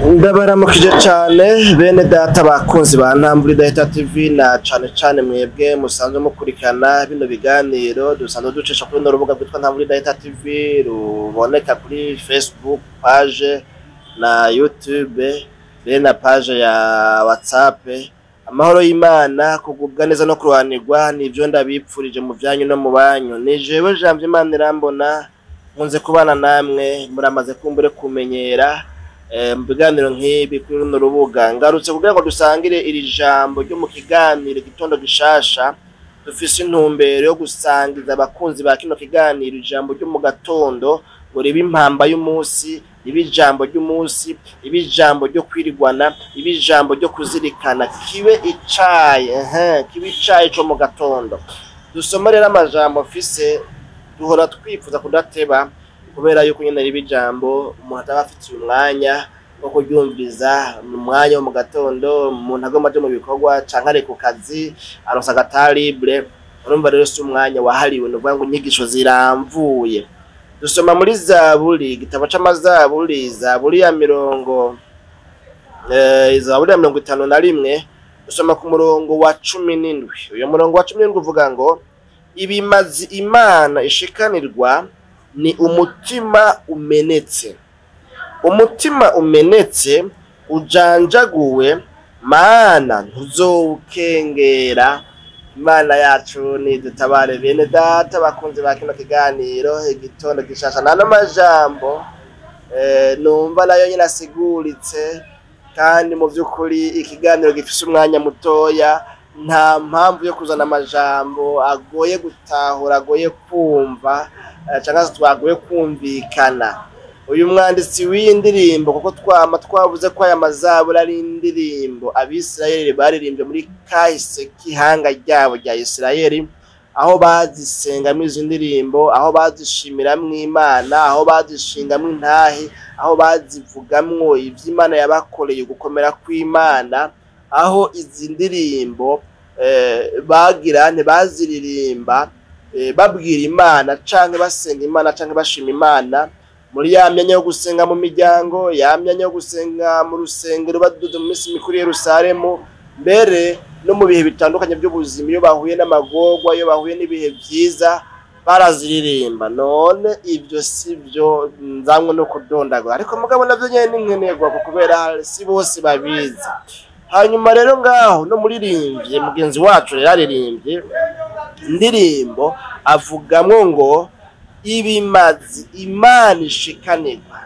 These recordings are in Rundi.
Ndabaramukije cane bene data bakunzi ba Ntambwe Idahita TV, na cane cane mwebwe musanzwe mukurikirana bino biganiro dusanzwe ducisha kuri runo rubuga rwitwa Ntambwe Idahita TV, ruboneka kuri Facebook page na YouTube be na page ya WhatsApp. Amahoro y'Imana, kugubwa neza no kuruhanirwa nivyo ndabipfurije mu vyanyu no mu banyu. Ni jewe Jambo Imana irambona, nkunze kubana namwe, muramaze kumbure kumenyera mu biganiro nk'ibi kuri runo rubuga. Ngarutse kugira ngo dusangire iri jambo ryo mu kiganiro Igitondo Gishasha. Dufise intumbero yo gusangiza abakunzi ba kino kiganiro ijambo ryo mu gatondo, ngo ribe impamba y'umunsi, ribe ijambo ry'umunsi, ribe ijambo ryo kwirigwana, ribe ijambo ryo kuzirikana, kibe icayi, ehe, kibe icayi co mu gatondo. Dusoma rero amajambo mfise, duhora twifuza kudateba kubera yuko nyene riba ijambo umuntu ataba afitiye umwanya wo kuryumviriza mu mwanya wo mu gatondo. Umuntu agomba aje mu bikorwa canke ari ku kazi, aronse aga libre, urumva rero si umwanya wahariwe nukuvuga ngo inyigisho ziramvuye. Dusoma muri Zaburi, igitabo c'Amazaburi, Zaburi ya 51, dusoma ku murongo wa 17. Uyo murongo wa 17 uvuga ngo: "Ibimazi Imana ishikanirwa ni umutima umenetse, umutima umenetse ujanjaguwe, Mana ntuzowukengera." Imana yacu nidutabare. Bene data bakunzi ba kino kiganiro Igitondo Gishasha, nano majambo numva nayo nyine asiguritse, kandi mu vy'ukuri ikiganiro gifise umwanya mutoya, nta mpamvu yo kuzana amajambo agoye gutahura, agoye kumva, canke se twagoye kumvikana. Uyu mwanditsi w'iyi ndirimbo, kuko twama twavuze ko aya mazaburi ari indirimbo Abisirayeli baririmbye muri kahise k'ihanga ryabo rya Isirayeli, aho bazisengamwo izi ndirimbo, aho bazishimiramwo Imana, aho bazishingamwo intahe, aho bazivugamwo ivy'Imana yabakoreye, ugukomera kw'Imana, aho izi ndirimbo bagira ntibaziririmba babwira Imana canke basenga Imana canke bashima Imana muri ya myanya yo gusenga mu miryango, ya myanya yo gusenga mu rusengero baduze mu minsi mikuru Yerusalemu, mbere no mu bihe bitandukanye by'ubuzima, iyo bahuye n'amagorwa, iyo bahuye n'ibihe vyiza, baraziririmba. None ivyo si byo nzamwe no kudondagura, ariko mugabo navyo nyene ni nkenerwa kubera si bose babizi. Hanyuma rero ngaho no muririmbye mugenzi wacu rero aririmbye indirimbo avugamwo ngo ibimazi Imana ishikanirwa.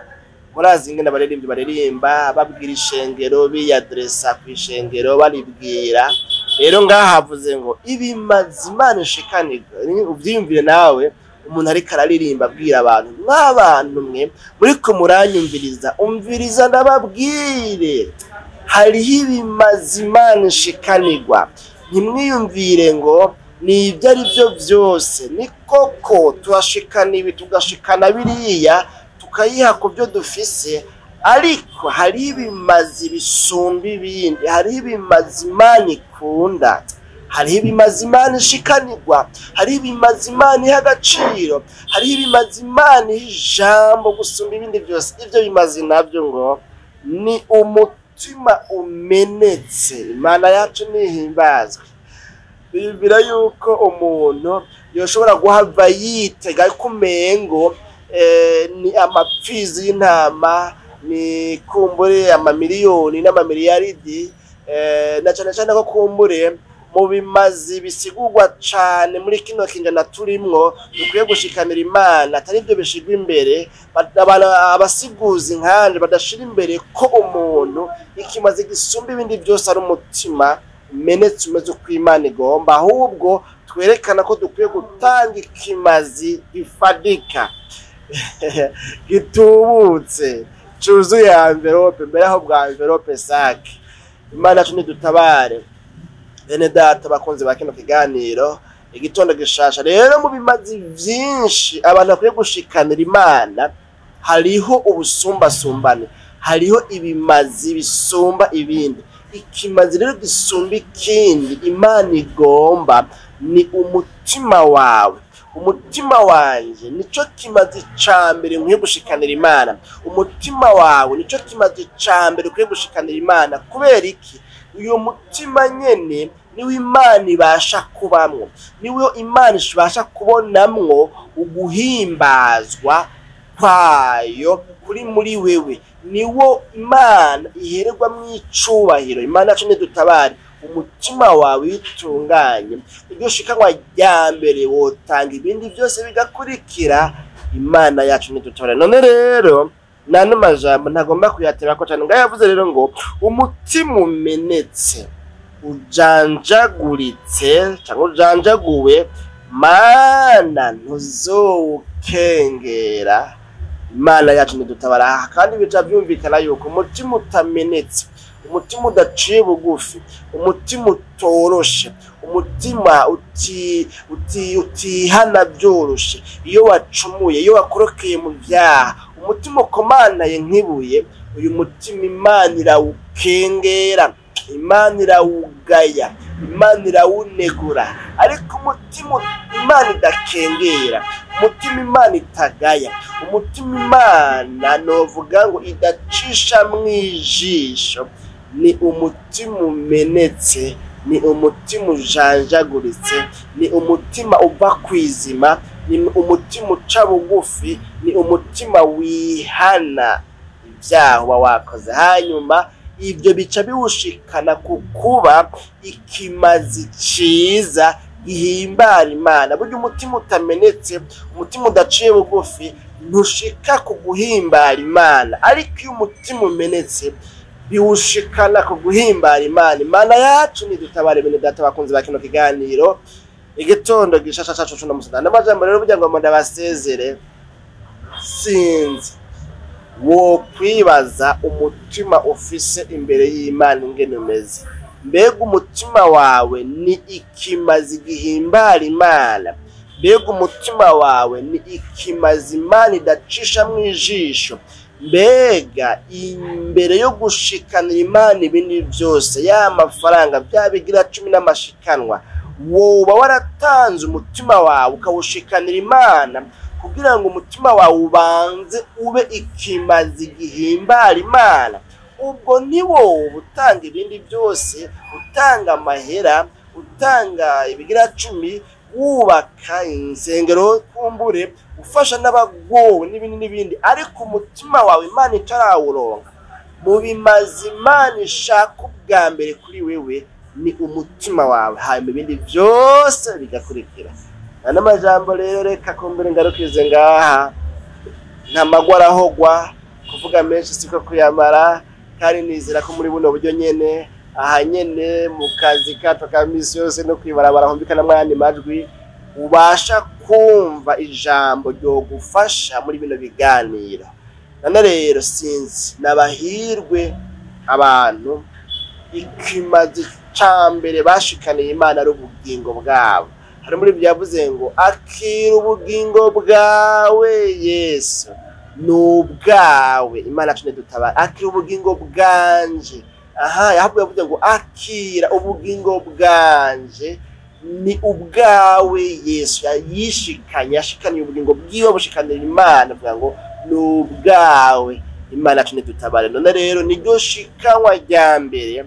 Murazi ingene abaririmbyi baririmba babwira ishengero, biyadresa ku ishengero, baribwira. Rero ngaha havuze ngo ibimazi Imana ishikanirwa. Uvyiyumvire nawe, umuntu ariko araririmba abwira abantu: "Mw'abantu mwe muriko muranyumviriza, umviriza ndababwire, hariho ibimazi Imana ishikanirwa. Ntimwiyumvire ngo ni ibyo ari byo byose." Ni koko turashikana ibi, tugashikana biriya, tukayiha ku byo dufise, ariko hariho ibimazi bisumba ibindi, hariho ibimazi Imana ikunda, hariho ibimazi Imana ishikanirwa, hariho ibimazi Imana iha agaciro, hariho ibimazi Imana iha ijambo gusumba ibindi byose. Ibyo bimazi nabyo ngo ni umutima umenetse. Imana yacu nihimbazwe. Biyumvira yuko umuntu yoshobora guhava yitega ko umengo ni amapfizi y'intama, ni kumbure amamiliyoni n'amamiliyaridi, na cane cane ko kumbure mu bimazi bisigurwa cane muri kino kinjana turimwo dukwiye gushikanira Imana atari byo bishigwa imbere. Abasiguzi nkanje badashira imbere ko umuntu ikimazi gisumba ibindi byose ari umutima umenetse umeze uko Imana igomba, ahubwo twerekana ko dukwiye gutanga ikimazi gifadika, gitubutse, cuzuye enveloppe, mbere aho bwa enveloppe sake. Imana yacu nidutabare. Bene data bakunzi ba kino kiganiro Igitondo Gishasha, rero mu bimazi vyinshi abantu bakwiye gushikanira Imana hariho ubusumbasumbane, hariho ibimazi bisumba ibindi. Ikimazi rero gisumba ikindi Imana igomba ni umutima wawe. Umutima wanje nico kimazi ca mbere nkwiye gushikanira Imana. Umutima wawe nico kimazi ca mbere ukwiye gushikanira Imana. Kubera iki? Uyo mutima nyene niwo Imana ibasha kubamwo, niwo Imana ibasha kubonamwo uguhimbazwa kwayo kuri muri wewe, niwo Imana ihererwamwo icubahiro. Imana yacu nidutabare. Umutima wawe witunganye, iryo shikanwa rya mbere wotanga ibindi byose bigakurikira. Imana yacu nidutabare. None rero nano majambo ntagomba kuyaterako cane, ngaho yavuze rero ngo umutima umenetse ujanjaguritse cyangwa ujanjaguwe, Mana ntuzowukengera. Imana yacu nidutabara. Kandi bica byumvikana yuko umutima utamenetse, umutima udaciye bugufi, umutima utoroshe, umutima utihana byoroshe, iyo wacumuye, iyo wakorokeye mu byaha, umutima ukomanaye nk'ibuye, uyu mutima Imana irawukengera, Imana irawugaya, Imana irawunegura. Ariko umutima Imana idakengera, umutima Imana itagaya, umutima Imana novuga ngo idacisha mwijisho, ni umutima umenetse, ni umutima ujanjaguritse, ni umutima uva kwizima, ni umutima uca bugufi, ni umutima wihana ibyaha uba wakoze. Hanyuma ibyo bica biwushikana ku kuba ikimazi ciza gihimbara Imana. Burya umutima utamenetse, umutima udaciye bugufi, ntushika ku guhimbara Imana. Ariko iyo umutima umenetse biwushikana ku guhimbara Imana. Imana yacu nidutabare. Bene data bakunzi ba kino kiganiro, igitondo gishasha cacu cuno musi, n'amajambo rero burya ngo ndabasezere, sinzi wo kwibaza umutima ufise imbere y'Imana ingene umeze. Mbega umutima wawe ni ikimazi gihimbara Imana? Mbega umutima wawe ni ikimazi Imana idacisha mwijisho? Mbega imbere yo gushikanira Imana ibindi byose, ya mafaranga bya bigira 10 n'amashikanwa, woba waratanze umutima wawe ukawushikanira Imana kugira ngo umutima wawe ubanze ube ikimazi gihimbara Imana? Ubwo ni wowe utanga ibindi byose, utanga amahera, utanga ibigira 10, wubaka insengero kumbure, ufasha n'abagowe n'ibindi n'ibindi, ariko umutima wawe Imana itarawuronka. Mu bimazi Imana ishaka ubwa mbere kuri wewe ni umutima wawe, hanyuma ibindi byose bigakurikira. Ano majambo rero reka kumbure ngarukize ngaha, nta magwa arahogwa, kuvuga menshi siko kuyamara, kandi nizera ko muri buno buryo nyene aha nyene mu kazi kacu ka misi yose no kwibarabara humvikana mwandi majwi, ubasha kumva ijambo ryogufasha muri bino biganiro. None rero sinzi nabahirwe abantu ikimazi ca mbere bashikaniye Imana ari ubugingo bwabo. Hari muri byavuze ngo akira ubugingo bwawe Yesu, nubwawe. Imana yacu nidutabara. Akira ubugingo bwanje. Aha yahabwe yavuze ngo akira ubugingo bwanje ni ubwawe Yesu. Yishikanye, yashikaniye ubugingo bwiwe bushikanira Imana, avuga ngo nubwawe. Imana yacu nidutabare. None rero niryo shikanwa rya mbere,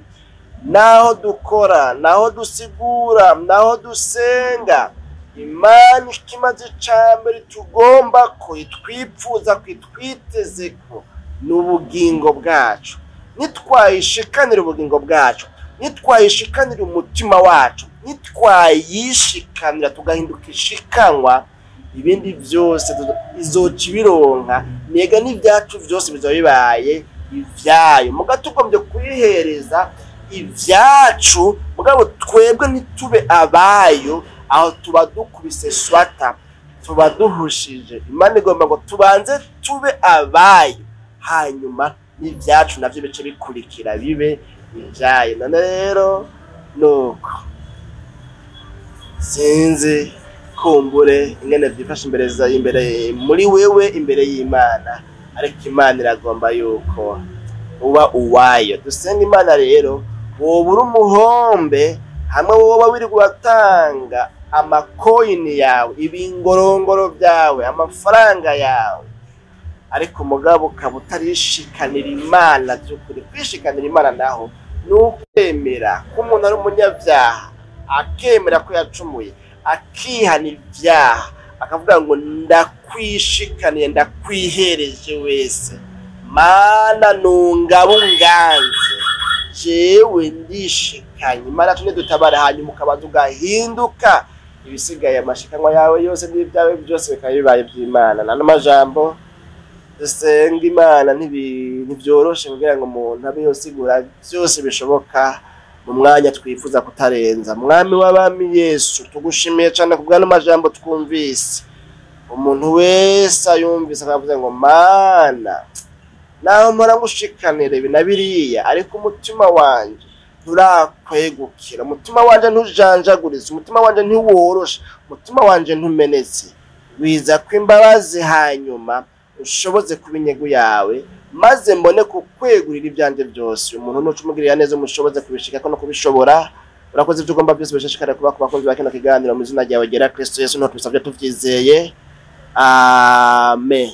naho dukora, naho dusigura, naho dusenga, Imana ikimazi ca mbere tugomba ko itwipfuza, ko itwiteze ko n'ubugingo bwacu. Nitwayishikanira ubugingo bwacu, nitwayishikanira umutima wacu, nitwayishikanira tugahinduka ishikanwa, ibindi byose izoca ibironka, nega n'ibyacu byose bizoba bibaye ivyayo. Muga tugombye kuyihereza ibyacu, mugabo twebwe ntitube abayo, aho tuba dukubise swata, tuba duhushije. Imana igomba ngo tubanze tube abayo, hanyuma n'ibyacu navyo bice bikurikira bibe ibyayo. None rero nuko sinzi kumbure ingene vyifashe imbere muri wewe imbere y'Imana, ariko Imana iragomba yuko uba uwayo. Dusenga Imana rero, woba uri umuhombe hamwe woba wirirwa uratanga Amakoyini yawe, ibingorongoro byawe, amafaranga yawe, ariko mugabo ukaba utarishikanira Imana by'ukuri. Kwishikanira Imana naho ni ukwemera ko umuntu ari umunyabyaha, akemera ko yacumuye, akihana ibyaha, akavuga ngo ndakwishikaniye, ndakwihereje wese, Mana nungabunganze, jewe ndishikanye, Imana tune dutabare. Hanyuma ukabanza ugahinduka, ibisigaye amashikanwa yawe yose n'ibyawe byose bikaba bibaye iby'Imana. Nano majambo dusenga Imana ntibyoroshe kugira ngo umuntu abe yosigura byose bishoboka mu mwanya twifuza kutarenza. Mwami w'abami Yesu, tugushimiye cyane ku bw'ano majambo twumvise. Umuntu wese ayumvise akavuze ngo Mana, naho mpora ngushikanira ibi na biriya, ariko umutima wanje nturakwegukira, umutima wanje ntujanjaguritse, umutima wanje ntiworoshe, umutima wanje ntumenetse, wiza ko imbabazi, hanyuma ushoboze kuba inyegu yawe, maze mbone kukwegurira ibyanjye byose. Umuntu nuca umugirira neza, umushoboze kubishikako no kubishobora. Urakoze, ibyo ugomba byose bishishikare kuba ku bakunzi ba kino kiganiro, mu izina ryawe ryera Kristo Yesu niho tubisabye tuvyizeye, amen.